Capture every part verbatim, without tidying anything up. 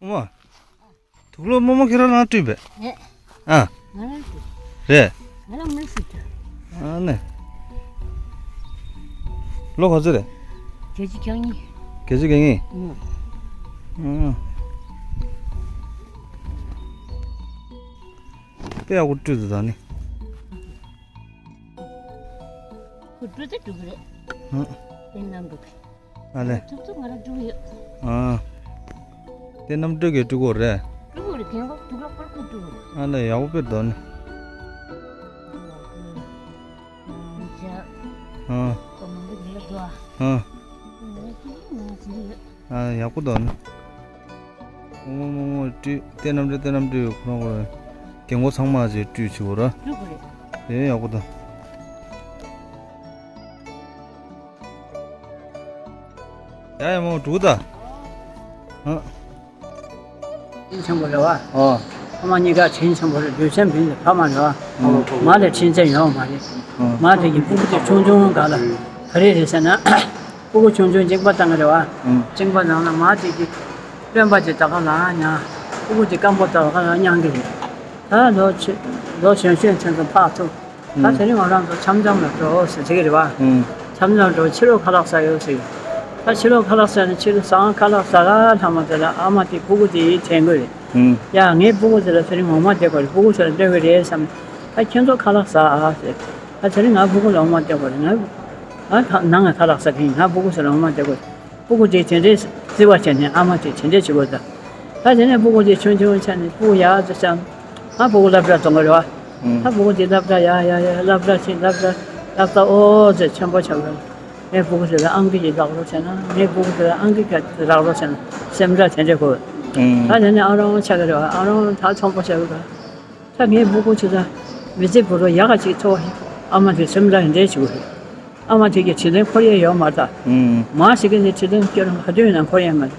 ཨོ་མ། དུག་ལོག་རྨོ་མོ་ཁྱེད་རང་རང་བཀྲུས་པས། རེད། ཨ། ང་རང་བཀྲུས། རེད། ང་རང་མི་སུ་བཀྲུས། ཨ་ནི། ལོ་ག་ཚོད་རེད། བརྒྱད་ཅུ་གྱ་གཉིས། བརྒྱད་ཅུ་གྱ་གཉིས། ཨང་། ཨང་། དཔེ་ཡག་པོ་བཀྲུས་འདུག་ད་ནི། ཁོ་བཀྲུས་ཏེ་བཀྲུས་པ་རེད། ཨང་། དཔེ་རྣམ་དྲུག་ཨ་ལེ། ཐུབ་ཐུབ་ང་རང་བཀྲུས་ཡོད། ཨ། དེ་རྣམ་གྲོལ་གྱིས་བཀྲུས་ཀྱི་རེད། བཀྲུས་ཀྱི་རེད། རྒན་གོག་དུག་ལོག་པར་ཁོས་བཀྲུས་ཀྱི་རེད། ཨ་ལེ་ཡག་པོ་དཔེ་འདུག་ནི། ཨ། ཁོ་མང་པོ་ཡོད་འདུག་ཨ། ཨ། ང་ཅི་ང་ཅི་ཡོད། ཨ་ཡག་པོ་འདུག་ནི། ཨོ་མོ་མོ་མོ་བཀྲུས་ཏེ་རྣམ་འདྲེན་ཏེ་རྣམ་འདྲེན་ཡོད་ཁོ་རང་ཁོ་རང་། རྒན་གོག་ཚང་མ་ཅིག་བཀྲུས་བྱེད་དགོས་ར། བཀྲུས་དགོས་རེད། དེ་ཡག་པོ་འདུག་ཡ་ཡ་མོ་འགྲོ་ད། ཨ། དྲིན་ཆེན་པོ་རེད་བ། ཨོ། ཕ་མ་གཉིས་ཀ་དྲིན་ཆེན་པོ་རེད། ལུས་སེམས་བུན་གྱི་ཕ་མ་རེད་བ། ཨོ། མ་ལས་དྲིན་ཆེན་ཡོད་མ་རེད། ཨོ། མ་དེ་གི་སྤུ་གུ་དེ་ཆུང་ཆུང་སྒང་ལ་ག་རེ་རེད་ཟེར་ན། སྤུ་གུ་ཆུང་ཆུང་གཅིན་པ་བཏང་གི་རེད་བ། ཨོ། གཅིན་པ་བཏང་ན་མ་དེ་གི་རློན་པ་དེ་ད་ག་ལ་མྱང་། སྤུ་གུ་དེ་སྐམ་པོ་ད་ག་ལ་མྱང་གི་རེད། ད་ལོ་ཆེ་ལོ་གཞོན་གཞོན་ཚོ་ཕར་ཚུར། ད་དེ་རིང་ང་རང་ཚོ་འཆམ་འཆམ་ལ་འགྲོ་ཟེར་ཟེར་གྱི་རེད་བ། ཨང་། འཆམ་འཆམ་འགྲོ་ཕྱི་ལོགས་ཁ་ལག་ཟ་ཡོད་ཟེར། ད་ཕྱི་ལོགས་ཁ་ལག་ཟ་ནས་ཕྱི་ལོགས་ཟ་ཁ་ལག་ཟ་ག་ལྷ་མོ་དེ་ལ་ཨ་མ་དེ་སྤུ་གུ་དེ་དྲན་གྱི་རེད། ཨང་། ཡ་ངའི་སྤུ་གུ་དེ་ལ་དེ་རིང་འོ་མ་སྟེར་དགོས་རེད། སྤུ་གུ་དེ་ལ་སྟེར་གྱི་རེད་བསམ། ད་ཁྱེད་ཚོ་ཁ་ལག་ཟ་ཨ་ཟེར། ད་དེ་རིང་ང་སྤུ་གུ་ལ་འོ་མ་སྟེར་དགོས་རེད། ང་ང་ཁ་ནང་ང་ཁ་ལག་ཟ་གི་ཡིན། ང་སྤུ་གུ་དེ་ལ་འོ་མ་སྟེར་དགོས། སྤུ་གུ་དེ་དེ་འདྲའི་བརྩི་བ་བྱས་ནས་ཨ་མ་དེ་དེ་འདྲའི་བྱེད་དགོས་ད། ད་དེ་ནས་སྤུ་གུ་དེ་ཆུང་ཆུང་ཆགས་ནས་སྤུ་གུ་ཡག་ཙམ་བྱས། ང་སྤུ་གུ་སློབ་གྲྭ་གཏོང་གི་རེད་བ། ཨང་། ད་སྤུ་གུ་དེ་སློབ་གྲྭ་ཡག་ཡག་ཡག་སློབ་གྲྭ་ཕྱིན། སློབ་གྲྭ་སློབ་གྲྭ་ཨོ་ཙེ་ཆེན་པོ་ཆགས་རེད། ངའི་སྤུ་གུ་དེ་ལ་ཨང་ཀི་ཡི་རག་རོགས་བྱས་ན། ངའི་སྤུ་གུ་དེ་ལ་ཨང་ཀི་ག་རག་རོགས་བྱས་ན་སེམས་ཁྲལ་དེ་འདྲ་དགོས། ཨང་། ད་དེ་ནས་ཨ་རོང་ཆགས་ཀྱི་རེད་བ། ཨ་རོང་ད་ཚོང་པ་ཆགས་ཀྱི་རེད། ད་ངའི་སྤུ་གུ་ཆུ་ཚ་མི་ཚེ་བོར་བ་ཡག་ག་ཅིག་འཚོ་བ་ཨ་མ་དེ་སེམས་ཁྲལ་འདྲ་བྱེད་དགོས་རེད། ཨ་མ་དེ་གི་དྲིན་ལན་འཁོར་ཡས་ཡོད་མ་རེད་ད། ཨང་། མ་ཞིག་གི་ནི་དྲིན་ལན་སྐྱོར་ག་དུས་ཡིན་ན་འཁོར་ཡས་མ་རེད།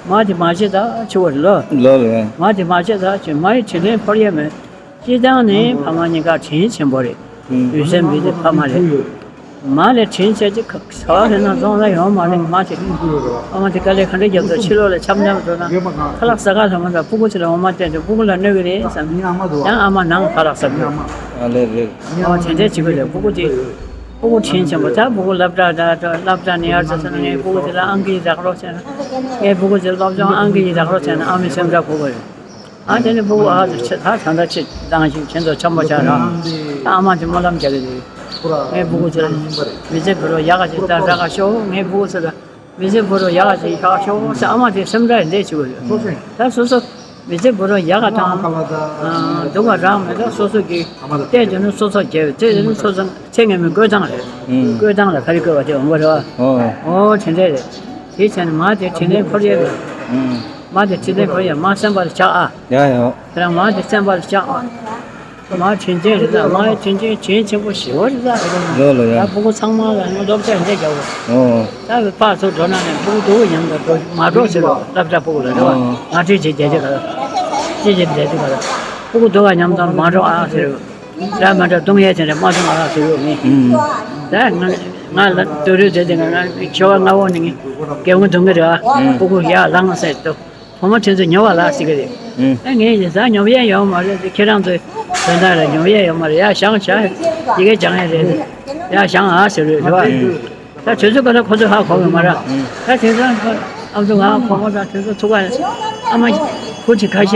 མ་དེ་མ་བྱེད་ད་ཆུ་བོར་ལོ། ལོ་ལོ། མ་དེ་མ་བྱེད་ད་ཆུ་མ་ཡི་དྲིན་ལན་འཁོར་ཡས་མེད། སྤྱིར་བཏང་ནི་ཕ་མ་གཉིས་ཀ་དྲིན་ཆེན་པོ་རེད། ཨང་། ཡུལ་སེམས་མི་དེ་ཕ་མ་རེད། མ་ལས་དྲིན་ཆེ་ཅིག་ཟ་བ་རེད་ན་བཙོང་ལ་ཡོང་མ་རེད། མ་དེ་ཨ་མ་དེ་དཀའ་ལས་ག་འདྲ་རྒྱབ་ཚོ་ཕྱི་ལོགས་ལ་འཆམ་འཆམ་འགྲོ་ན་ཁ་ལག་ཟ་ག་ལ་མ་ད་སྤུ་གུ་ཚོ་ལ་འོ་མ་སྟེར་ཏེ་སྤུ་གུ་ལ་གནོད་གི་རེད་བསམ། ཡང་ཨ་མ་ནང་ཁ་ལག་ཟ་གི་རེད། ཨ་ལས་རེད། ཨ་མ་དེ་འདྲས་བྱེད་གི་རེད། སྤུ་གུ་དེ་སྤུ་གུ་དྲིན་ཆེན་པོ། ད་སྤུ་གུ་སློབ་གྲྭ་ད་སློབ་གྲྭ་ནས་ཡར་ཚོ་ཟེར་ན་ངའི་སྤུ་གུ་དེ་ལ་ཨང་ཀི་རག་རོགས་བྱས་ན། ངའི་སྤུ་གུ་དེ་སློབ་སྦྱོང་ཨང་ཀི་རག་རོགས་བྱས་ན་ཨ་མའི་སེམས་ཁྲལ་དགོས་གི་རེད། ཨ་དེ་ནི་སྤུ་གུ་ཨ་ཙི་ཆེ་ད་ད་ལྟ་ཆེ་ཏང་ཞིག་ཁྱེད་ཚོ་འཆམ་པོ་ཆགས་ར། ཨ་མ་དེ་སྨོན་ལམ་རྒྱག་གི་རེད། ངའི་སྤུ་གུ་ཚོ་ལ་མི་ཚེ་བོར་བ་ཡག་ག་ཅིག་ད་རག་ག་ཤོག་ངའི་སྤུ་གུ་ཚོ་ལ་མི་ཚེ་བོར་བ་ཡག་ག་ཅིག་རག་ཤོག་ཟེར་ཨ་མ་དེ་སེམས་ཁྲལ་འདྲས་བྱེད་དགོས་རེད། ད་སོ་སོ་མི་ཚེ་བོར་བ་ཡག་ག་དང་སྡུག་ག་རག་མེད། ད་སོ་སོ་གི་ལྟས་དེ་ནི་སོ་སོ་རྒྱལ་བའི་ལྟས་དེ་ནི་སོ་སོ་ཚེ་སྔ་མའི་བཀོད་སྟངས་རེད། བཀོད་སྟངས་ལ་ག་རེ་བཀོད་པ་དེ་འོང་གི་རེད་བ། ཨོ་དེ་འདྲས་རེད། དེ་བྱས་ནས་མ་དེ་དྲིན་ལན་འཁོར་ཡས་རེད། མ་དེ་དྲིན་ལན་འཁོར་ཡས་མ་སེམས་པ་ལ་བཞག་ཨ། ཡ་ཡ། ཁྱེད་རང་མ་དེ་སེམས་པ་ལ་བཞག་ཨ། མ་དྲིན་ཆེན་རེད་ད། མ་དྲིན་ཆེན་དྲིན་ཆེན་པོ་ཞེ་པོ་རེད་ད། ལོ་ལོ་ཡ། ད་སྤུ་གུ་ཚང་མ་ལ་ཡང་སློབ་གྲྭ་འདྲ་རྒྱག་དགོས། ཨོ། ད་བའི་ཕར་ཚུར་འགྲོ་ན་ནས་སྤུ་གུ་སྡུག་མཉམ་དུ་འགྲོ་མ་འགྲོ་ཟེར་རོ། སློབ་གྲྭ་སྤུ་གུ་ལ་རེད་བ། ཨོ། ང་ཁྲིད་བྱེད་བསྡད་དེ་ག་ར། ཁྲིད་བྱེད་བསྡད་དེ་ག་ར། སྤུ་གུ་སྡུག་ག་མཉམ་དུ་མ་འགྲོ་ཨ་ཟེར་རོ། འདྲ་མི་འདྲ་བཏུང་ཡས་དེ་འདྲ་མ་བཏུང་ཨ་ཟེར་རོ་ངས། ད་ང་ང་ལ་སྡུག་རུས་བྱེད་དེ་ང་ང་ཆེ་བ་ང་འོ་ནི་ངས་སྐྱེ་བོ་སྡུག་གི་རེད་བ། སྤུ་གུ་ཡར་ལངས་ཟེར་དུ། བུ་མོ་ཁྱེད་ཚོ་ཉོབ་པ་ལ་ཟེར་གི་རེད། ཨེ་ངས་ཡིན་ཙང་ཉོབ་ཡས་ཡོད་མ་རེད། ཁྱེད་རང་ཚོའི་དོན་དག་ལ་ཉོབ་ཡས་ཡོད་མ་རེད། ཡ་བཞེངས་བྱ་ཡི་གེ་སྦྱང་ཡས་རེད། ཡ་བཞེངས་ཨ་ཟེར་རེད་བ། ད་དུས་ཚོད་ག་ལ་ཁོ་ཚོས་ཧ་གོ་གི་མ་རེད། ད་དེང་སང་ཨ་མདོ་ང་བུ་མོ་དང་དེ་ཚོ་ཚུགས་ཀ་ཨ་མ་བུ་གཅིག་ཁ་ཤས་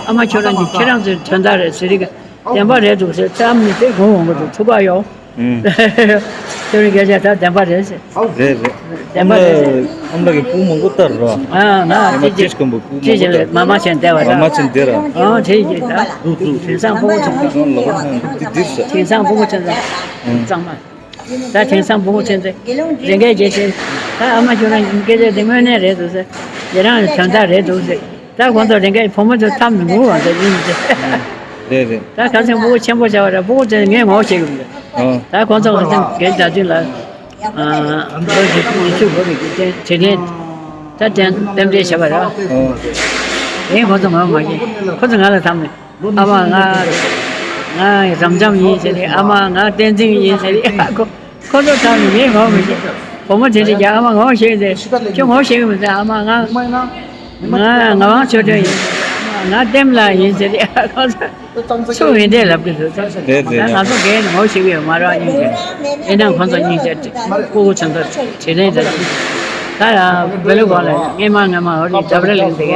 ཨ་མ་ཁྱོད་རང་གི་ཁྱེད་རང་ཚོའི་དོན་དག་རེད་ཟེར་གི་བདེན་པ་རེད་འདུག་ཟེར། ཙམ་ནི་དེ་དགོངས་འོང་གི་འདུག་ཐུག་པ་ཡོང་། ཨུམ། ཁྱོད་རང་སྐད་ཆ་ད་བདེན་པ་རེད་ཟེར། རེད་རེད། བདེན་པ་རེད་ཟེར། ཨ་མ་ལགས་ཀྱི་སྤུ་མང་པོ་ལྟར་རོ། ཨ་ང་ཨ་མ་ཅི་ཅི་ཅི་སྐམ་པོ་སྤུ་ཅི་མང་པོ་ཅི་ལྟར། མ་མ་ཆེན་བདེ་བ་ར། མ་མ་ཆེན་བདེ་ར། ཨོ་དེ་ཡིན་ད། དུ་དུ་དེང་སང་སྤུ་གུ་ཚོ། ལོ་འདི་འདིར་ཟེར། དེང་སང་སྤུ་གུ་ཚོ་ཚང་མ། ད་དེང་སང་སྤུ་གུ་ཚོས་ཚེ་རེ་འགའི་རྗེས་ཟིན། ད་ཨ་མ་ཁྱོད་རང་སྐད་ཆ་འདི་དངོས་གནས་རེད་འདུག་ཟེར། འདི་རང་དོན་དག་རེད་འདུག་ཟེར། ད་ཁོང་ཚོ་རེ་འགའི་བུ་མོ་ཚོ་ཐབས་མི་འགུལ་བ་འདྲ་ཡིན་ཟེར། རེད་རེད། ད་ཁ་སང་སྤུ་གུ་ཆེན་པོ་བྱ་བ་རེད། སྤུ་གུ་ཚོས་ངས་ངོ་ཤེས་གི་མི་འདུག་ཨ། ད་ཁོང་ཚོ་ཁ་སང་རྒན་བྱ་དུས་ལ། ཨ། ལོ་ཉི་ཤུ་འགོར་བའི་རྒྱུ་རྐྱེན་དྲིན་ལན། ད་དྲན་རྟེན་འབྲེལ་བྱས་པ་རེད། ཨ། ངས་ཁོང་ཚོ་ངོ་མ་ཤེས། ཁོང་ཚོ་ང་ལ་འཐམས་ནས། ཨ་མ་ང་ང་རབ་འབྱམས་ཡིན་ཟེར་ནས། ཨ་མ་ང་བསྟན་འཛིན་ཡིན་ཟེར་ནས། ཁོ་ཁོ་ཚོ་ཐང་ནས་ངས་ངོ་མི་ཤེས། བུ་མོ་དེ་འདྲ་ཡ་ཨ་མ་ངོ་ཤེས་ཟེར། ཁྱོད་ངོ་ཤེས་གི་མི་འདུག་ཨ་མ་ང་ ང་ངག་དབང་ཆོས་སྒྲོན་ཡིན། ང་ལྟེམ་ལགས་ཡིན་ཟེར་ཏེ། ཁོང་ཚོ་ཚུར་མི་འདྲེ་ལབ་ཀྱི་འདུག་ད་ང་ཚོ་རྒན་ངོ་ཤེས་ཀྱི་ཡོད་མ་རེད། སྙིང་རྗེ། ཨེ་ནང་ཁོང་ཚོ་སྙིང་རྗེ། ཕྲུ་གུ་ཚོ་ཚོ་དྲིན་ལན་འདྲ་ཅིག་ད་ཡང་བེ་ལུ་གོང་ལ་སྔས་མ་སྔས་མ་འོ་རེད། འདབས་ར་ལེན་དེ་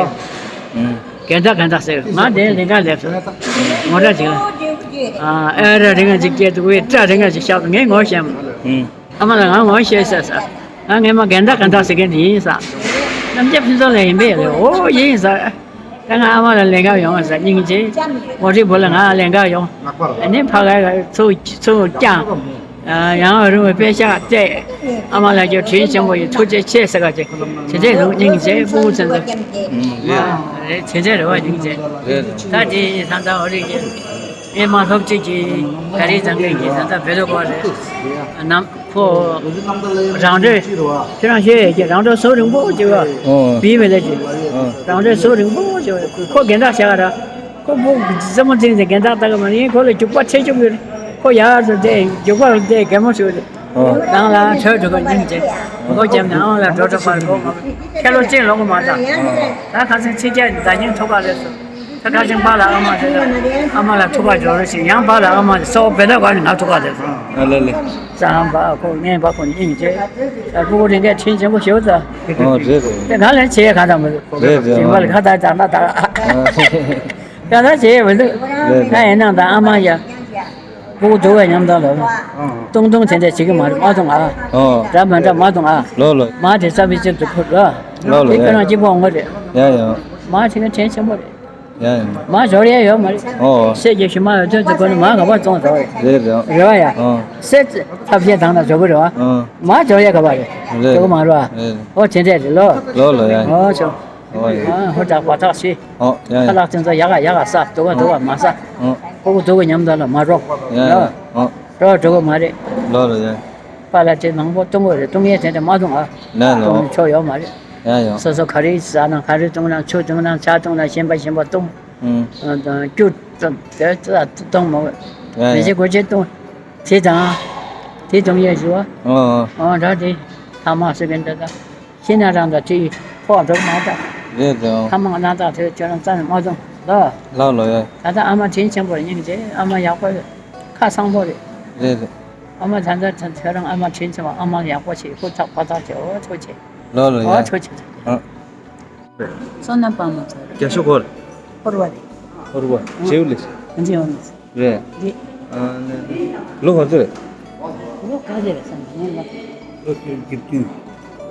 གས། རྒན་བདག་རྒན་བདག་ཟེར། ང་དེ་ལས་ཀ་ལས་སོང་། ངོ་སྤྲོད་ཅིག་ལ། ཨ་ཨེ་ར་རིང་ང་ཅིག་སྐྱེས་འདུག་བས། སྐྲ་རིང་ང་ཅིག་ཤག་ངས་ངོ་ཤེས་མ། ཨ་མ་ལགས་ང་ངོ་ཤེས་ས་ས། ང་སྔས་མ་རྒན་བདག་རྒན་བདག་ཟེར་མཁན་དེ་ཡིན་ས། རྣམ་རྒྱལ་ཕུན་ཚོགས་ལགས་ཡིན་པས་རེད། འོ་ཡིན་ས། ད་ང་ཨ་མ་ལ་ལེན་ག་ཡོང་ས། སྙིང་རྗེ། ངོ་སྤྲོད་བུ་ལ་ང་ལེན་ག་ཡོང་། ཨ་ནི་ཕ་ག་ཚུར་ཚུར་བསྐྱངས། ཡང་རུང་བའི་དཔེ་ཤག་སྤྲད། ཨ་མ་ལགས་ཀྱི་དྲིན་ཆེན་པོ་ཡིན། ཐུགས་རྗེ་ཆེ་ཟེར་ག་ཅིག་དེ་འདྲས་རུང་སྙིང་རྗེ། ཕྲུ་གུ་ཚོ་ཚོ། རེད། དེ་འདྲས་རེད་བ། སྙིང་རྗེ། རེད། ད་དེ་ཡིན་ད་ད་འོ་རེད་ཀྱི། ངས་མ་སློབ་ཁྲིད་ཀྱི་ག་རེ་བྱང་མཁན་གྱི་ད་ལྟ་བེ་ལོ་ཀོ་རེད། ནམ་ཁོ་རང་གྲོལ། ཁྱེད་རང་ཤེས་ཀྱི་རང་གྲོལ་ཟུག་རིང་པོ་བྱེད་པ། ཨོ། བི་མི་ལེ་ཀྱི། ཨོ། རང་གྲོལ་ཟུག་རིང་པོ་བྱེད་པ། ཁོ་རྒན་བདག་བྱ་ག་ར། ཁོ་བུ་རྩེད་མོ་རྩེ་ནས་རྒན་བདག་ལྟ་གི་མ་ཡིན། ཁོ་ལ་རྒྱུག་པ་ཆེ་ཆུང་གི། ཁོ་ཡར་དུ་བསྡད། རྒྱུག་པ་ལ་བསྡད། རྒན་མོ་ཞིག་རེད། ཨོ། ནང་ལ་གྲོལ་འགྲོ་གི་སྙིང་རྗེ། སྒོ་བརྒྱབ་ནས་ཨང་ལ་འགྲོ་འགྲོ་པར་སྒོ་མ་ཁྱེད་ལོ་གཅིག་ལོག་གི་མ་ད། ད་ཁ་སང་ཕྱི་རྒྱལ་ཟླ་ཉིན་ཐུག་པ་རེད་སོང་། ད་ཁ་སང་པཱ་ལགས་ཨ་མ་དེ་ལ་ཨ་མ་ལ་ཐུག་པ་འཇོག་རོགས་ཞེས། ཡང་པཱ་ལགས་ཨ་མ་དེ་སོགས་བེ་ད་ག་ནས་ང་ཐུག་པ་རེད་སོང་། ཨ་ལེ་ལེ། ཙང་པ་ཁོ་ངན་པ་ཁོ་སྙིང་རྗེ། ད་ཕྲུ་གུ་རིགས་འགས་དྲིན་ཆེན་པོ་ཞེ་པོ་ཙང་། ཨོ་རེད་རེད། དེ་ག་ལས་བྱེད་ཡ་ག་ད་མི་འདུག་རེད་རེད། རིག་པ་ལ་ཁ་ད་ད་ན་ད། ཨ། ད་ལྟ་བྱས་ཡོད་འདུག་རེད་རེད། ད་ཡིན་ནའང་ད་ཨ་མ་ཡ། ཕྲུ་གུ་འདུག་པའི་ཉམས་མདངས་ལ། ཨང་། ཏུང་ཏུང་དེ་འདྲ་བྱེད་ཀྱི་མ་རེད། མ་གཏོང་ཨ། ཨོ། འདྲ་མ་འདྲ་མ་གཏོང་ཨ། ལོ་ལོ། མ་དེ་རྩ་བའི་ཆེད་དུ་ཕུད་ར། ལོ་ལོ། དེ་ཁྱོད་རང་གཅིག་པོ་འོང་གི་རེད། ཡ་ཡ། མ་དེ་ག་དྲིན་ཆེན་པོ་རེད། ཡ་ཡ། མ་འབྱོར་ཡ་ཡོད་མ་རེད། ཨོ། སེ་རྒྱ་ཞུ་མ་ཡོད་དུས་དུ་གོ་ནི་མ་ག་པར་བཙོང་ཟ་བ་རེད། རེད་རེད། རེད་བ་ཡ། ཨོ། སེ་ཚབ་བྱེད་དང་ན་འབྱོར་གི་རེད་བ། ཨོ། མ་འབྱོར་ཡ་ག་པར་རེད། རེད། འབྱོར་གི་མ་རེད་བ། རེད། ཨོ་དེ་འདྲ་རེད་ལོ། ལོ་ལོ་ཡ། ཨོ་ཆོ། ཨོ་ཡ། ཨ་ཧོ་དྲག་པ་དག་ཤེས། ཨོ་ཡ་ཡ། ཁ་ལག་ཅན་ཚོ་ཡག་ག་ཡག་ག་ས། དུ་བ་དུ་བ་མ་ས། ཨོ། ཕྲུ་གུ་དུ་བ་ཉམས་ད་ལ་མ་རོགས། ཡ་ཡ། ཨོ། རོགས་འགྲོ་གི་མ་རེད། ལོ་ལོ་ཡ། པཱ་ལགས་དེ་མང་པོ་གཏོང་གི་རེད། གཏོང་ཡས་དེ་འདྲ་མ་གཏོང་ཨ། ལོ་ལོ། གཏོང་ཆོག་ཡོད་མ་རེད། ཡ་ཡ། སོ་སོ་ག་རེ་ཟ་ན་ག་རེ་གཏོང་ན་ཆུ་གཏོང་ན་ཇ་གཏོང་ན་གཞན་པ་གཞན་པ་གཏོང་། ཨུམ། སྐྱུར་གཏོང་དེ་ཚོ་གཏོང་མ་དགོས། ཡ་ཡ། མི་ཚེ་སྒོ་ཕྱེ་གཏོང་། དེ་དང་། དེ་གཏོང་ཡས་ཞུ་བ། ཨོ་ཨོ། ཨོ་འདྲ་དེ། ཐ་མག་སེ་བན་འདྲ་དང་། ཤི་ན་རང་དང་ཁྲིད་ཕོག་འགྲོ་མ་ད། རེད་རེད། ཨོ། ཐ་མག་སྣ་ཐག་ཐོས་ཁྱོད་རང་རྩ་ནས་མ་བཙོང་ལ། ལགས་ལོ་ཡ། ད་ལྟ་ཨ་མ་དྲིན་ཆེན་པོ་རེད། སྙིང་རྗེ། ཨ་མ་ཡག་པོ་རེད། ཁ་བཟང་པོ་རེད། རེད་རེད། ཨ་མ་ད་ལྟ་ད་ཁྱོད་རང་ཨ་མ་དྲིན་ཆེན་པོ། ཨ་མ་ཡག་པོ་བྱེད། ཧུར་ཐག་ཕར་ཐག་བྱེད། ཨོ་ཆོག་བྱེད། ལགས་ལོ་ཡ། ཨོ་ཆོག་བྱེད། ཨ། བསོད་ནམས་དཔལ་མོ་ཚོ་རེད། རྒྱ་ཤོག་གོར། ཧོར་བ་རེད། ཧོར་བ། ཨོ། ཇེའུ་ལེ། ཨ་ཇེའུ་ལེ། རེད། རེད། ཨ་ནི། ལོ་ག་ཚོད་རེད། ལོ་ག་ཚོད་རེད་བསམ་ངན་ལ། ལོ་བརྒྱད་ཅུ་གྱ་བདུན།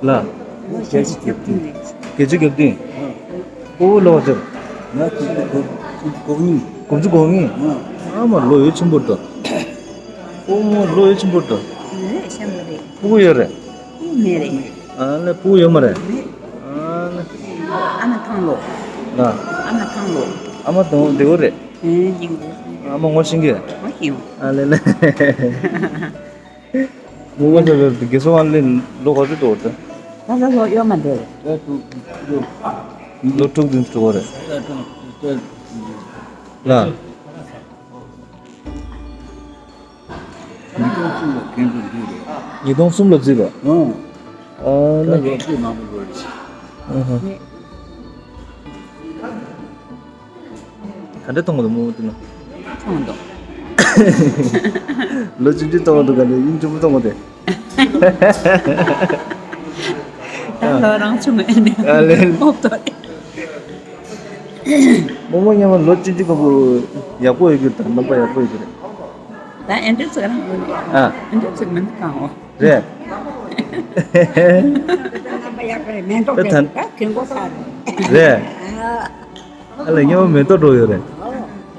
ལ། ལོ་བརྒྱད་ཅུ་གྱ་བདུན་རེད། བརྒྱད་ཅུ་གྱ་བདུན། ཨོ། ལོ་ག་ཚོད་རེད། ང་དགུ་བཅུ་གོ་གཉིས། དགུ་བཅུ་གོ་གཉིས། ཨ་མ་ལོ་ཡོད་ཆེན་པོ་འདུག་ཨོ་མ་ལོ་ཡོད་ཆེན་པོ་འདུག་རེད་ཆེན་པོ་རེད། ཕྲུ་གུ་ཡོད་རེད། ཕྲུ་གུ་མེད་རེད། ཨ་ལེ་ཕྲུ་གུ་ཡོད་མ་རེད། མེད། ཨ་ལེ། ཨ་མ་ཐང་ལོ། ལ། ཨ་མ་ཐང་ལོ། ཨ་མ་ཐང་བདེ་བོ་རེད། ཨེ་སྙིང་རྗེ། ཨ་མ་ངོ་ཤེས་ཀྱི། ངོ་ཤེས་ཡོང་། ཨ་ལེ་ལེ། མོ་མོ་ཚོ་དགེ་སོང་ཨ་ལེ་ལོ་ག་ཚོད་འགྲོ་བ་དེ། ད་ལྟ་ལོ་གཡོན་མ་འདུག་ལོ་དྲུག་བདུན་འགྲོ་བ་རེད། ལ། ཉིས་སྟོང་གསུམ་ལ་དེང་དུ་འདུག་རེད། ཉིས་སྟོང་གསུམ་ལ་བརྩིས་པ། ཨང་། ཨ་ད་ལེ། ལོ་དྲུག་མང་པོ་འགྲོ་རེད། ཨ་ཧ། ག་འདྲ་གཏོང་གི་འདུག་མོ་དེ་ན། གཏོང་འདུག་ལོ་ཆུང་ཆུང་གཏོང་གི་འདུག་ག་ལེ་སྙིང་རྗེ་པོ་གཏོང་གི་འདུག་ད་ལོ་རང་ཆུང་ངུ་ཨེ་ནས་ཨ་ལེ། ཨོབ་ཏོ་རེད། རྨོ་མོ་སྔོན་མ་ལོ་ཆུང་ཆུང་གོང་པོ་ཡག་པོ་ཡོད་ཀྱི་རེད། རྣམ་པ་ཡག་པོ་ཡོད་ཀྱི་རེད། ད་ཨེ་འདྲ་ཚིག་རང་དགོས་རེད། ཨ། ཨེ་འདྲ་ཚིག་མིན་ན་གང་འོ། རེད། རྣམ་པ་ཡག་པོ་རེད། མེ་ཏོག་ད་རེད། ད་གྱོན་གོ་ས་རེད། རེད། ཨ་ལེ་སྔོན་མ་མེ་ཏོག་འགྲོ་ཡོད་རེད།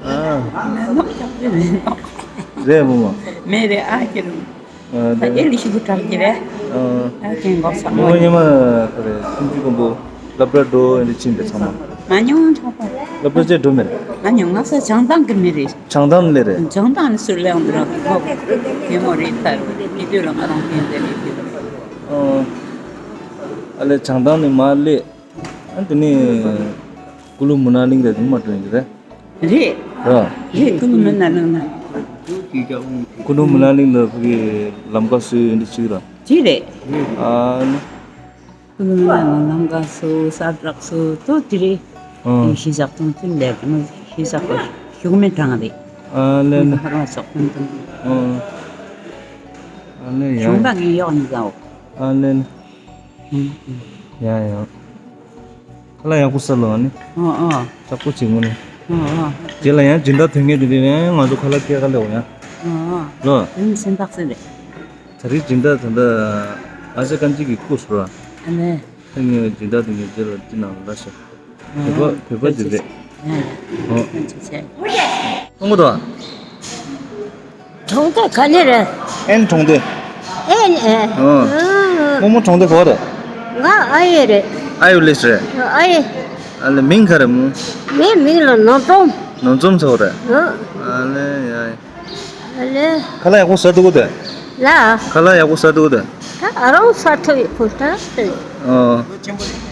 ཨ། མེ་ཏོག་ཅག་རེད། མེ་ཏོག་རེད་རྨོ་མོ། མེ་རེད་ཨ་ཁྱེད། ཨ་ད་ཨེ་ལི་ཤི་བུ་དྲག་གི་རེད། ཨ། ཨ་ཁྱེད་འགོག་ས་མོ་མོ་ཉི་མ་ག་རེ་སུམ་ཅུ་གོང་པོ་སློབ་གྲྭ་འགྲོ་ཨེ་འདྲ་ཕྱིན་པས་ཚང་མ། མ་མྱོང་ཐོག་པ། སློབ་གྲྭ་ཅིག་འགྲོ་མེད། མ་མྱོང་ང་ས་བྱང་ཐང་གི་མི་རེད། བྱང་ཐང་ལས་རེད། བྱང་ཐང་ནས་སུ་ལེང་འདི་རང་གི་ཁོག་གི་མོ་རེད། ད་དེ་དུས་ལ་ང་རང་ཕན་ཟེར་རེད་དེ་ལ། ཨ། ཨ་ལས་བྱང་ཐང་ནས་མར་སླེབས། ཨ་དེ་ནས་ཀུ་ལུ་མུ་ན་ལིང་རེད་དུ་མ་འགྲོ་ཡིན་གྱི་རེད། རེད། རེད། རེད་ཀུ་ལུ་མུ་ན་ལིང་ན། ཀུ་ལུ་མུ་ན་ལིང་ལ་ཕ་གི་ལམ་ཁ་བཟོས་ཡོད་འདི་ཅིག་ར། ཅི་རེད། ཨ་ནི། ཀུན་སློང་ལམ་ཁ་སུ་ས་དྲག་སུ་ཏོ་ཏི་རེ། ཨང་། ཤི་ཟག་ཏུང་ཏི་ལེ་ཀུན་ཤི་ཟག་པ་ཤུག་མེ་དྲང་རེ། ཨ་ལེ་ནི་ཧར་བ་སོག་ཏུང་ཏུང་། ཨང་། ཨ་ལེ་ཡ། ཤུང་པ་ངས་ཡོག་ནི་ཟའོ། ཨ་ལེ་ནི། ཡ་ཡ། ཁ་ལག་ཡག་པོ་ཟ་ལོ་ཨ་ནི། ཨོ་ཨོ། ལྕགས་པོ་བྱེད་ངོ་ནི། ཨོ་ཨོ། རྗེས་ལ་ཡང་སྦྱིན་བདག་དོན་གཉེར་དེ་རིང་ང་ཚོ་ཁ་ལག་སྐྱེལ་ག་ལེ་འོ་ཡ། ཨོ་ཨོ། ལོ། དེ་ནི་སེམས་ཐག་སེ་རེད། ད་རེས་སྦྱིན་བདག་ད་ལྟ་ཨ་ཅག་ཀན་ཅི་གི་སྐུ་ཟུར་བ། ཨ་ནེ། ད་ངས་སྦྱིན་བདག་དེ་ངས་རྗེས་ལ་ཅི་ནང་ལ་ཤོག་བོད་པ་བོད་པ་ཅིག་རེད། ཨོ། ཐུགས་མོ་དང་། གྲོང་སྡེ་ག་ནས་རེད། ཨན་གྲོང་སྡེ། ཨན་ཨན། ཨོ། རྨོ་མོ་གྲོང་སྡེ་ག་རེད། ང་ཨ་ཡེ་རེད། ཨ་ཡུ་ལེས་རེད། ཨ་ཡེ། ཨ་ལེ་མིང་ག་རེད་མོ། ངའི་མིང་ལ་ནོར་འཛོམས། ནོར་འཛོམས་ཟེར་བ་རེད། ཨོ། ཨ་ལེ་ཡ། ཨ་ལེ། ཁ་ལག་ཡག་པོ་ཟ་འདུག་གོ་དེ། ལ། ཁ་ལག་ཡག་པོ་ཟ་འདུག་གོ་དེ། ད་ཨ་རང་ཟ་ཐུབ་ཡོད་ཁོ་ད་དེ། ཨོ།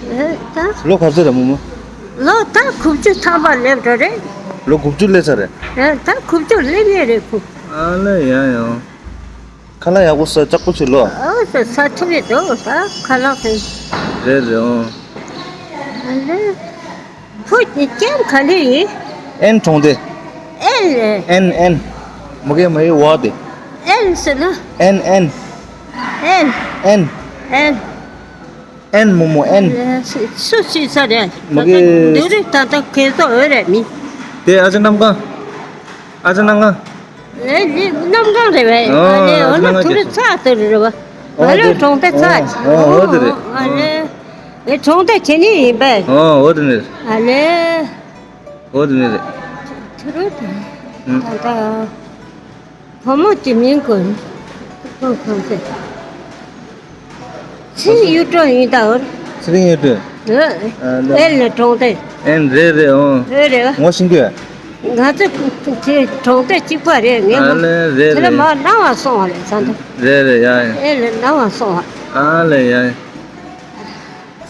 ཨེ་ད། ལོ་ག་ཚོད་རེད་རྨོ་མོ། ལོ་ད་དགུ་བཅུ་ཐམ་པ་སླེབས་འགྲོ་རེད། ལོ་དགུ་བཅུ་སླེབས་ཚར་རེད། ཨེ་ད་དགུ་བཅུ་སླེབས་ཡས་རེད་ཁོ། ཨ་ལེ་ཡ་ཡ། ཁ་ལག་ཡག་པོ་ཟ་ལྕགས་པོ་བྱེད་ལོ། ཨོ་ཟ་ཟ་ཐུབ་ཡོད་དོ་ད་ཁ་ལག་དེ། རེད་རེད་ཨོ། ཨ་ལེ། བུ་དེ་ལྕམ་ག་ལེ་ཡིན། ཨན་གྲོང་སྡེ། ཨན་ལེ། ཨན་ཨན། མ་གི་མ་གི་ཝ་དེ། ཨན་ཟེར་ན། ཨན་ཨན། ཨན། ཨན། ཨན། ཨན་རྨོ་མོ་ཨན། སུ་སུ་ས་རེད། མ་གི། འདི་རིགས་ད་ལྟ་གས་ཏོ་འོས་རེད་མི། དེ་ཨ་ཅག་གནམ་གང་། ཨ་ཅག་གནམ་གང་། ཨེ་འདི་གནམ་གང་རེད་བས། ཨ་ཨ་ནི་འོ་ན་གནམ་གང་དུ་རུ་རྒྱལ་ས། ཚ་དུ་རུ་རེད་བ། ཨོ་ང་ལོ་དེ་གྲོང་སྡེ་ཚ། ཨོ་ཨོ་དེ་རེད། ཨ་ལེ། ཨེ་གྲོང་སྡེ་བྱེད་ནི་ཡིན་པས། ཨོ་ཨོ་དེ་ནི། ཨ་ལེ། ཨོ་དེ་ནི་རེད། དུ་རུ་དང་། ཨུ། ད་ལྟ། བུ་མོ་གྱི་མིང་གོ། ཁོང་ཁོང་ཚེ། ཚིང་གཡུ་སྒྲོན་ཡིན་ད་འོ། ཚེ་རིང་གཡུ་སྒྲོན། ཨེ། ཨ་ལེ། ཨེ་ལེ་གྲོང་སྡེ། ཨེ་རེད་རེད་ཨོ། ཨེ་རེད་བ། ངོ་ཤེས་ཀྱི། ང་ཚོ་ཁྱེད་གྲོང་སྡེ་གཅིག་པ་རེད་ངས་ཨ་མ། ལེ་རེད་ཁྱེད་རེད། མ་ནང་བ་སོང་བ་རེད་ས་འདི། རེད་རེད་ཡ་ཡ། ཨེ་ལེ་ནང་བ་སོང་བ། ཨ་ལེ་ཡ་ཡ།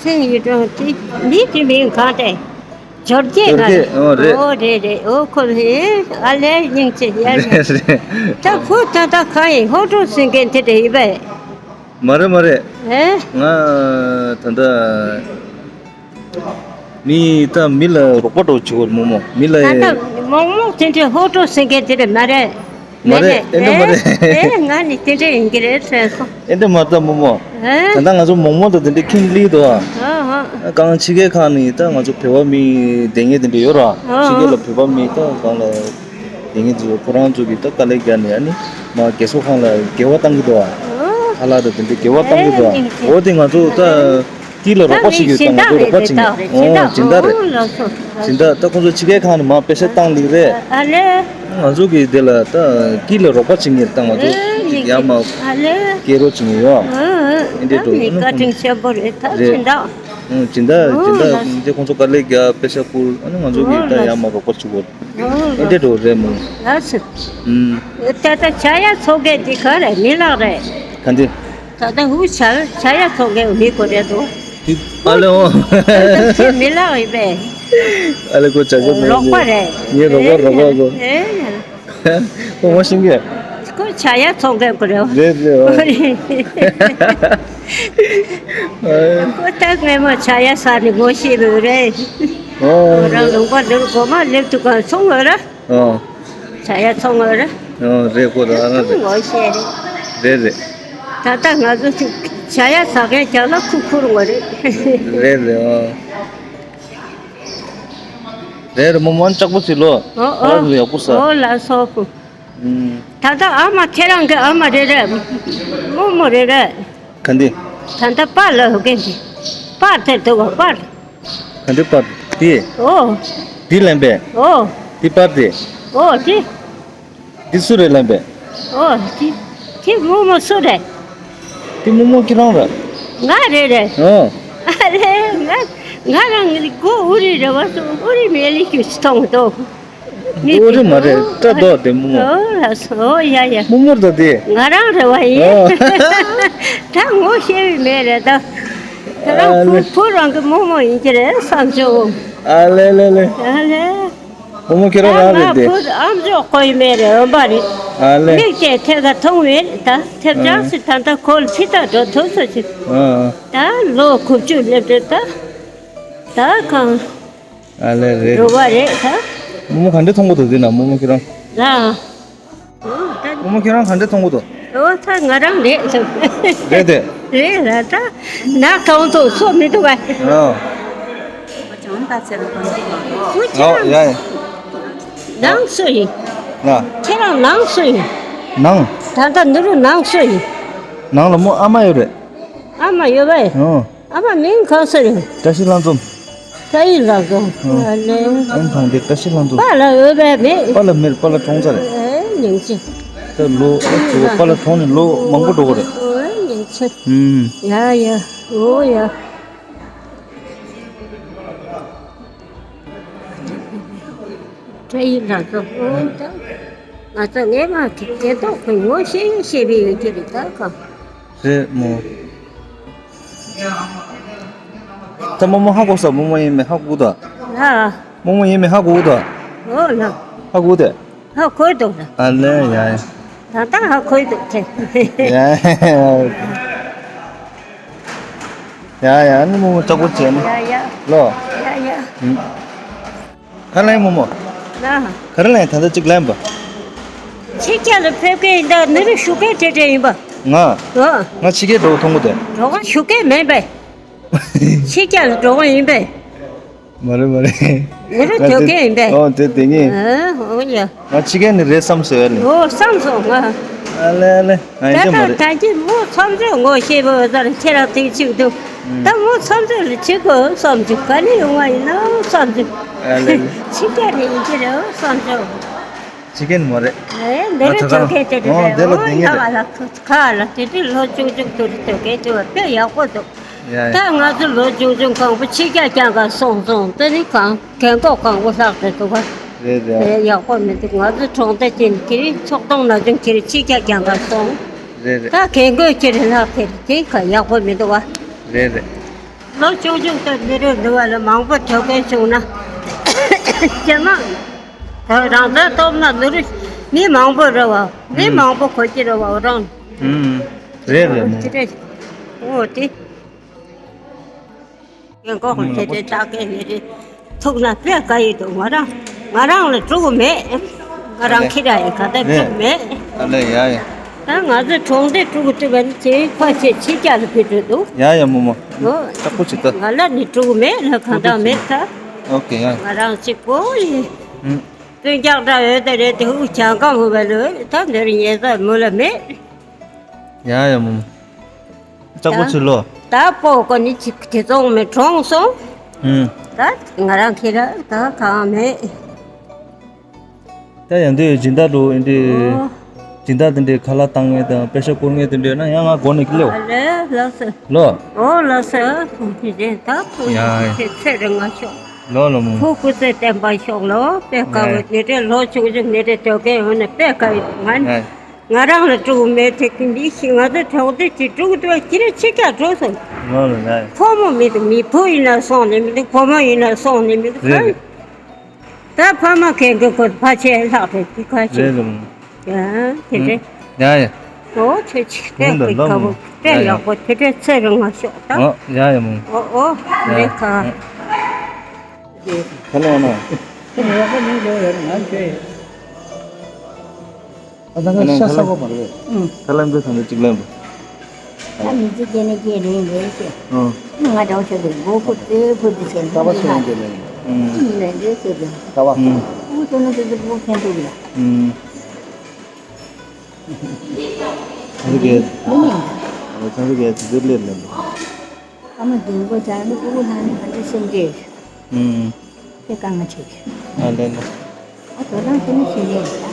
ཚེ་ཡི་གྲོང་དེ་མི་དེ་མིང་གང་དེ། འབྱོར་རྒྱས་ང་རེད། འབྱོར་རྒྱས་ཨོ་རེད། ཨོ་རེད་རེད། ཨོ་ཁོ་རེད། ཨ་ལེ་སྙིང་རྗེ་ཡ་རེད། རེད་རེད། ད་ཁོ་ད་ད་གང་ཡིན་ཧོ་ཀྲུང་ཟེར་མཁན་དེ་འདྲ་ཡིན་པས། མ་རེད་མ་རེད། ཨེ། ང་ད་ལྟ་མི་ད་མི་ལ་རོགས་པ་འདྲ་བྱེད་དགོས་རྨོ་མོ་མི་ལ། ད་ལྟ་མོག་མོག་དེ་འདྲའི་ཧོ་ཀྲུང་ཟེར་མཁན་དེ་འདྲ་མ་རེད། མ་རེད། ཨེ་འདྲ་མ་རེད། ཨེ་ང་ནི་དེ་འདྲ་ཡིན་གྱི་རེད་དྲན་སོང་། ཨེ་འདྲ་མ་རེད་རྨོ་མོ། ཨེ། ད་ལྟ་ང་ཚོ་མོག་མོག་དང་དེ་འདྲ་ཁྱིམ་ལི་འདུག་ཨ། ཨ་ཧ། གང་ཕྱི་རྒྱལ་ཁག་ནས་ད་ང་ཚོ་བོད་པ་མི་སྡོད་མཁན་དེ་འདྲ་ཡོད་ར། ཨ་ཕྱི་རྒྱལ་ལ་བོད་པ་མི་ད་གང་ལ་སྡོད་མཁན་ཚོ་ཁོ་རང་ཚོ་གིས་ད་དཀའ་ལས་བརྒྱབ་ནས་ཨ་ནི་མ་རྒས་གསོ་ཁང་ལ་འགྱེལ་བ་བཏང་གི་འདུག་ཨ། ཨ་ཁ་ལག་དང་དེ་འདྲ་འགྱེལ་བ་བཏང་གི་འདུག་ཨ། ཨེ་འོ་དེ་ང་ཚོ་ད། དཀྱིལ་ལ་རོགས་པ་བྱེད་ཀྱི་ཡོད་ད་ང་ཚོ་རོགས་པ་བྱེད་མཁན། ཨོ་སྦྱིན་བདག་རེད། སྦྱིན་བདག་རེད། ཨོ་ལགས་སོ། སྦྱིན་བདག་ད་ཁོང་ཚོ་ཕྱི་རྒྱལ་ཁག་ནས་མར་པེ་ས་བཏང་ལེགས་རེད། ཨ་ལེ། ང་ཚོ་གི་དེ་ལ་ད་དཀྱིལ་ལ་རོགས་པ་བྱེད་མཁན་ད་ང་ཚོ་ཅིག་ཡར་མར་ཨ་ལེ། སྐྱེལ་རོགས་བྱེད་མཁན་ཡོད། ཨ་ཨ་ཨེ་འདྲས་འགྲོ་ཨ་ནི་བཀའ་དྲིན་ཆེན་པོ་རེད་ད་རེད། སྦྱིན་བདག་ཨོ་སྦྱིན་བདག་ཨོ་སྦྱིན་བདག་ལགས། དེ་ཁོང་ཚོ་དཀའ་ལས་རྒྱག་པེ་ས་བསྐུར་ཨ་ནི་ང་ཚོ་གི་ད་ཨོ་ཡར་མར་རོགས་པ་བྱེད་དགོས། ཨོ་ཨེ་འདྲས་འགྲོ་རེད་མོ། ལགས་སོ། ཨུམ། ད་ལྟ་ཆ་ཡ་ཚོགས་མཁན་འདི་ག་རེ་མི་ལགས་རེད། ག་འདི། ད་ལྟ་ཧུ་ཆ་ཆ་ཡ་ཚོགས་མཁན་མི་གོ་རེད་དོ། འདི་ཨ་ལེ་ཨོ། ཁྱེད་མི་ལགས་ཡིན་པས། ཨ་ལེ་ཁོ་ཆ་ཆ་མི་རོགས་པ་རེད། ངའི་རོགས་པ་རོགས་པ་གོ། ཨེ། ཁོ་ངོ་ཤེས་ཀྱི། ཁོ་ཆ་ཡ་ཚོགས་མཁན་གོ་རེད། རེད་རེད་ཨོ། ཨོ་རེད། ཨེ། ཁོ་ད་སྔས་མ་ཆ་ཡ་ཟ་ནས་ངོ་ཤེས་པ་རེད། ཨོ་ཁོ་རང་ལུང་པ་འདིར་གོ་མ་སླེབས་དུས་གང་སོང་བ་ར། ཨོ། ཆ་ཡ་ཚོང་ངོ་རེད། ཨོ་རེད་ཁོ་རང་རང་རེད། ངོ་ཤེས་རེད། རེད་རེད། ད་ལྟ་ང་ཚོ་ཆ་ཡ་ཟ་མཁན་རྒྱ་ལ་ཁུ་ཁུར་ངོ་རེད། རེད་རེད་ཨོ། རེད་རེད་རྨོ་མོ་ལྕགས་པོ་ཟིག་ལོ། ཨོ་ཨོ། ཁ་ལག་ཡག་པོ་ཟ། ཨོ་ལགས་སོ་ཁུ། ཨུམ། ད་ལྟ་ཨ་མ་ཁྱེད་རང་གི་ཨ་མ་རེད་རེད། རྨོ་མོ་རེད་རེད། ག་འདི། ད་ལྟ་པཱ་ལགས་ཧུ་གན་གྱི། པཱ་དེར་འདུག་ག་པཱ། ག་འདི་པཱ་དེ། ཨོ། འདི་ལེན་པས། ཨོ། འདི་པཱ་དེ། ཨོ་དེ། འདི་སུ་རེད་ལེན་པས། ཨོ་དེ། དེ་རྨོ་མོ་སུ་རེད། དེ་རྨོ་མོ་ཁྱེད་རང་རེད། ང་རེད་རེད། ཨོ། ཨ་རེད་ང་ང་རང་གི་མགོ་ཨུ་རི་རེད་བ་སོ་ཨུ་རི་མེ་ལི་ཁྱུ་སྟོང་དོ། ཨོ་རེད་མ་རེད་སྐྲ་མདོག་དེ་རྨོ་མོ། ཨོ་ལགས་སོ་ཨོ་ཡ་ཡ། རྨོ་མོར་ད་དེ། ང་རང་རེད་བ་ཡིན། ཨོ། ད་ངོ་ཤེས་པའི་མེད་རེད་ད། ད་རང་ཨ་བུ་ལེ། བུ་རང་གི་རྨོ་མོ་ཡིན་གྱི་རེད་བསམ་བྱུང་། ཨ་ལེ་ལེ་ལེ། ཨ་ལེ། རྨོ་མོ་ཁྱེད་རང་རང་རེད་དེ། ད་ང་བུ་ཨམ་ཅོག་ཁོ་ཡི་མེད་རེད་འོན་པ་རེད། ཨ་ལེ། མིག་བཅས་ཐད་ཀར་མཐོང་བས་ད་ཐེབས་ཆག་སི་ད་ལྟ་ཁོལ་ཕྱི་ད་འགྲོ་ཐུབ་སོ་ཅིག་ཨ་ད་ལོ་དགུ་བཅུ་སླེབས་དུས་ད་ད་གང་ཨ་ལེ་རེད། འགྲོ་བ་རེད་ད། རྨོ་མོ་ག་འདྲ་མཐོང་གི་འདུག་འདི་ན་རྨོ་མོ་ཁྱེད་རང་ལ། རྨོ་མོ་ཁྱེད་རང་ག་འདྲ་མཐོང་གི་འདུག་འོ་ད་ང་རང་རེད། རེད་དེ། རེད་ལ་ད་ན་གང་དུ་སོ་མི་འདུག་ག་ཨ། ཨོ་ཡ་ཡ། ནང་སུ་ཡིན། ང་། ཁྱེད་རང་ནང་སུ་ཡིན། ནང་། ད་ལྟ་འདི་རུ་ནང་སུ་ཡིན། ནང་ལ་རྨོ་ཨ་མ་ཡོད་རེད། ཨ་མ་ཡོད་པས། ཨོ། ཨ་མ་མིང་གང་ཟེར་ཡིན། བཀྲ་ཤིས་ལྷ་འཛོམས། བཀྲ་ཤིས་ལྷ་འཛོམས། ཨོ། ཨ་ལེ། ཨ་མ་གྲོང་སྡེ་བཀྲ་ཤིས་ལྷ་འཛོམས། པཱ་ལགས་ཡོད་པས་མེད། པཱ་ལགས་མེད། པཱ་ལགས་གྲོངས་ཚར་རེད། ཨེ་སྙིང་རྗེ། ད་ལོ་ཨ་ཙི་པཱ་ལགས་གྲོངས་ནས་ལོ་མང་པོ་འགྲོ་གི་རེད། ཨོ་སྙིང་རྗེ། ཨུམ། ཡ་ཡ། ཨོ་ཡ། བཀྲ་ཤིས་ལྷ་འཛོམས། ཨོ་ད། ང་ཚོ་ངས་མ་དེ་དེ་ཐོག་གི་ངོ་ཤེས་ཤེས་པའི་ཡོད་ཀྱི་རེད་ད་ག་རེད་མོ། ད་རྨོ་མོ་ཧ་གོ་ས། རྨོ་མོ་ཡིན་མིན་ཧ་གོ་ད། ལ། རྨོ་མོ་ཡིན་མིན་ཧ་གོ་ད། ཨོ་ལ། ཧ་གོ་དེ། ཧ་གོ་འདུག་ལ། ཨ་ལེ་ཡ་ཡ། ད་ལྟ་ཧ་གོ་འདུག་དེ། ཡ་ཡ་ཡ། ཨ་ནི་རྨོ་མོ་ལྕགས་པོ་བྱས་ནི། ཡ་ཡ། ལོ། ཡ་ཡ། ཨུམ། ཧ་ལས་རྨོ་མོ། ལ། ག་རེ་ལན་ད་ལྟ་གཅིག་ལན་པ། ཕྱི་རྒྱལ་ལ་ཕེབས་མཁན་ཡིན་ད་ནི་རུ་ཞུ་མཁན་དེ་འདྲ་ཡིན་པ། ང་། ཨོ། ང་ཕྱི་རྒྱལ་འགྲོ་གི་མཐོང་གི་དེ། འགྲོ་ག་ཞུ་མཁན་མིན་པས། ཕྱི་རྒྱལ་ལ་འགྲོ་གི་ཡིན་པས། མ་རེད་མ་རེད། ནི་རུ་ང་དེ་ཐོག་མཁན་ཡིན་པས། ཨོ་དེ་དེ་ངས། ཨ་ཨོ་ཡ། ང་ཕྱི་རྒྱལ་ནི་རེད་བསམ་སོང་ཡ་ལེ། ཨོ་བསམ་སོང་ང་། ཨ་ལེ་ཨ་ལེ། ང་ད་ཡིན་གྱི་མ་ལྟ་རེད། ད་གི་མོ་ཚང་ཚོས་ངོ་ཤེས་པོ་ཟེར་ཁྱེད་རང་ཐེངས་གཅིག་འདུག་ད་མོ་ཚང་ཚོས་ལ་བྱེད་དགོས་བསམ་གྱི་ག་ནས་ཡོང་བ་ཡིན་ན་བསམ་གྱི། ཨ་ལེ་ལེ། ཕྱི་རྒྱལ་ནས་ཡིན་གྱི་རེད་བསམ་གྱི། ཕྱི་རྒྱལ་ནས་མ་རེད། ཨེ་འདི་ང་རུ་ད་ཐོག་ག་ཁེལ་དེ་ཨོ་རེད། དེ་ལ་ཨོ་དེ་ངེས་ད་རེད། ང་ལ་ཁ་ལ་དེ་དུས་ལོ་ཆུང་ཆུང་དུ་རེད་དོ་གས་དེ་བ་དཔེ་ཡག་པོ་འདུག་ཡ་ཡ། ད་ང་ཚོ་ལོ་ཆུང་ཆུང་གང་པོ་ཕྱི་རྒྱལ་རྐྱང་ག་སོང་སོང་དེ་ནི་གང་རྒན་གོག་གང་པོ་ལྷག་དེ་འདུག་ག་རེད་རེད། དེ་ཡག་པོ་མི་འདུག་ང་ཚོ་གྲོང་སྡེ་ཅན་ཁྱེད་རིག་ཚོགས་སྡོམ་ན་ཅུང་ཁྱེད་རིག་ཕྱི་རྒྱལ་རྐྱང་ག་སོང་། རེད་རེད། ད་རྒན་གོག་ཁྱེད་རིག་ལྷག་དེ་དེ་ག་ཡག་པོ་མི་འདུག་ག་རེད་རེད། ལོ་ཆུང་ཆུང་དུ་མི་རེ་འདུག་བ་ལ་མང་པོ་ཐོབ་མཁན་བྱུང་ན་ཅི་མ། ད་རང་ཚོ་སྟོབས་ན་ནོར་མི་མང་པོ་རེད་བ། མི་ཨུམ། མང་པོ་གོ་གི་རེད་བ་འོ་རང་། ཨུམ། རེད་རེད་མོ། ཅི་རེད། འོ་དེ། རྒན་གོག་དེ་དེ་ལྟ་མཁན་མི་རེད། ཐུག་ན་དཔེ་དགའ་ཡི་འདུག་ང་རང་ང་རང་ལ་དཀྲུག་མེད། ང་རང་ཨ་ལེ། ཁྱེད་རང་ཡི་ག་ད་ཨ་ལེ། དཀྲུག་མེད། ཨ་ལེ་ཡ་ཡ། ད་ང་ཚོ་གྲོང་སྡེ་དཀྲུག་ཐུབ་པ་ནི་ཁྱེད་ཁ་ཆེ་ཕྱི་རྒྱལ་ལ་ཕེབས་འགྲོ་འདུག་ཡ་ཡ་མོ་མོ། ཨོ། ཡག་པོ་བྱེད་ད། ང་ལ་ནི་དཀྲུག་མེད་ལ་གང་དྲག་མེད་ད། ཨོ་ཀེ་ཡ། ང་རང་གཅིག་པོ་ཡིན། ཨུམ། སྤུན་ཀྱག་འདྲ་ཡོད་ད་རེད་དེ་ཧུ་ཅང་གང་ཧུ་བ་ལོ་ད་འདིར་ཉེ་ས་མུ་ལ་མེད། ཡ་ཡ་མོ། ལྕགས་པོ་ཆུ་ལོ། ད་པོ་ཀོ་ནི་ཅིག་དེ་ཚོང་མེད་གྲོངས་སོང་། ཨུམ། ད་ང་རང་ཁྱེད་ར་ད་གང་མེད། ད་ཡང་དུས་སྦྱིན་བདག་འགྲོ་ཡིན་དུས། ཨོ། སྦྱིན་བདག་དེ་འདྲའི་ཁ་ལག་བཏང་ངེས་དང་པེ་ཤ་བསྐོར་ངེས་དེ་འདྲ་ཡོད་ན་ཡང་ང་སྒོ་ནས་ཀི་ལེའོ། ཨ་ལེ་ལགས་སོ། ལོ། ཨོ་ལགས་སོ། དེ་རེད་ད་ཁོ་ཡ། ཚེ་ཚེ་རིང་ང་ཤོག་ལོ་ལོ་མོ། ཁོ་སྐུ་ཚེ་བརྟན་པ་ཤོག་ལོ། དཔེ་དགའ་བོ་ཡ། དེ་འདྲའི་ལོ་ཆུང་ཆུང་དེ་འདྲའི་སྡོད་མཁན་ཡོད་ན་དཔེ་དགའ་ཡོད་ང་ནི། ཡ། ང་རང་ལ་དཀྲུག་མེད་དེ་ཀི་འདི་ཤི་ང་ཚོ་གྲོགས་དེ་ཅི་དཀྲུག་ཏུ་ཁྱི་རེ་ཕྱི་རྒྱལ་འགྲོ་སོང་། ལོ་ལོ་ལ། ཕོ་མོ་མི་འདུག་མི་བུ་ཡིན་ན་སོང་ནས་མི་འདུག་བུ་མོ་ཡིན་ན་སོང་ནས་མི་འདུག་རེད་རེད། ད་ཕ་མ་གན་གི་ཁོ་ཕ་ཆེ་ལྷག་དེ་ཅི་ཁ་ཆེ། རེད་རེད། ཡ་དེ་རེད། ཡ་ཡ། ཨོ་ཆེ་ཆེ་དེ་ཀི་ཁ་བོ་དེ་ཡག་པོ་དེ་དེ་ཚེ་རིང་ང་ཤོག་ད། ཨོ་ཡ་ཡ་མོ། ཨོ་ཨོ་རེད་ཁ། ཁ་ལོ་ན། ཁ་ལོ་ན། ཁ་ལོ་ན། ཨ་ད་ང་ཤ་ས་གོ་མ་རེད། ཨུང་། ཁ་ལམ་དུ་ཐང་དུ་གཅིག་ལམ་དུ། ད་མི་ཚེ་སྐྱེལ་ནས་སྐྱེལ་རིང་རེད་ཅེས། ཨུང་། ང་འདྲ་བོ་ཆགས་འདུག་མགོ་ཁུ་རྩེ་ཁུ་དུ་བྱས་ནས་ཀ་བ་སོང་རྒྱུ་ལས། ཨུང་། ཨུང་ལས་འདྲེ་ཟེར་དུ། ཀ་བ། ཨུང་། ཨུང་ཚོ་ནི་དུ་དུ་པོ་ཁེན་ཐུག་ལ། ཨུང་། ཚང་ཚུ་གས། མི་ཉན། ཚང་ཚུ་གས་དུ་དུ་ལེར་ལེར་ལ། ཨ་མ་རྒན་གོག་ཆགས་ནི་ཀུ་ཀུ་ལྷང་ནི་ག་འདྲ་སེམས་ཁྲལ། ཨུང་། དེ་དཀའ་ངལ་འཕྲད། ཨ་ལེ་ལེ། ཨ་དོ་དང་ཁྱེད་ནི་ཤེས་ཡོད་ལ།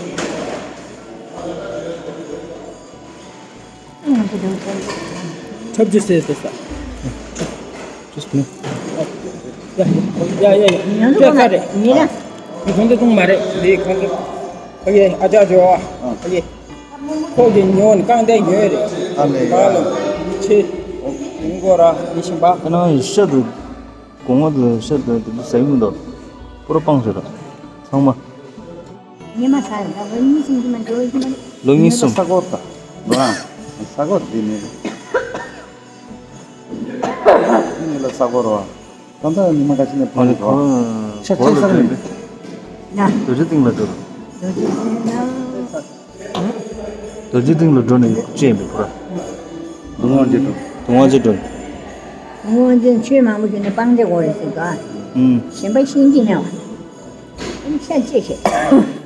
ཨ་ང་ཚོ་དོ་ཚོ། ཁྲབ་ཅི་སེ་དེ་ས། ཅི་སེ། ཡ་ཡ་ཡ་ཡ། ཉོན་དུ་དེ་ག་རེད། མི་ར། ཁོང་ཚོ་ཐུང་མ་རེད་དེ་ཁོང་ཚོ། ཨ་ཡེ་ཨ་ཅག་ཇོ་ཨ་ཡེ། ཁོ་གི་ཉོན་རྐང་དེ་ཉོས་རེད། ཨ་ལེ་ཡ། ཁ་ལ་ཆེ། ཡིན་གོ་ར་ཡིན་ཤིང་པ། ཁ་ནང་ཡི་ཤ་དུ། གོང་བ་དུ་ཤ་དུ་དུ་ཟ་གི་མི་འདུག་པུ་ར་སྤང་ཟེར་ར། ཚང་མ། ཉི་མ་ས་ཡོད་ད་བོ་གཉིས་ཤིང་གི་མ་འགྲོ་གི་མ། ལོ་ཉིས་གསུམ། ས་གོར་ད། ལོ་རང་། ས་གོར་འདི་ནི། འདི་ནི་ལ་ས་གོར་བ། ད་ལྟ་ཉི་མ་ཁ་ཤས་ནས་ཕོན་ཨ་ནི་གོ། ཁོ་ཆ་བོད་ཆེ་ལ་ས་འགྲོ་ཡིན་ནི། པས། ན། རྡོ་རྗེ་གདན་ལ་འགྲོ། རྡོ་རྗེ་གདན་ལ། རྡོ་རྗེ་གདན་ལ་འགྲོ་ནས་ཅི་ཡིན་པའི་བུ་ར། དུང་དབང་ཅིག་འགྲོ། དུང་དབང་ཅིག་འགྲོ། དུང་དབང་ཅིག་ཆོས་མང་པོ་ཞུས་ནས་སྤང་བྱ་དགོས་རེད་ཟེར་ག་ཨུམ། གཞན་པ་ཤེས་ཀྱི་མེད་བ། ཨུམ་ཤ་ཅེས་བྱེད།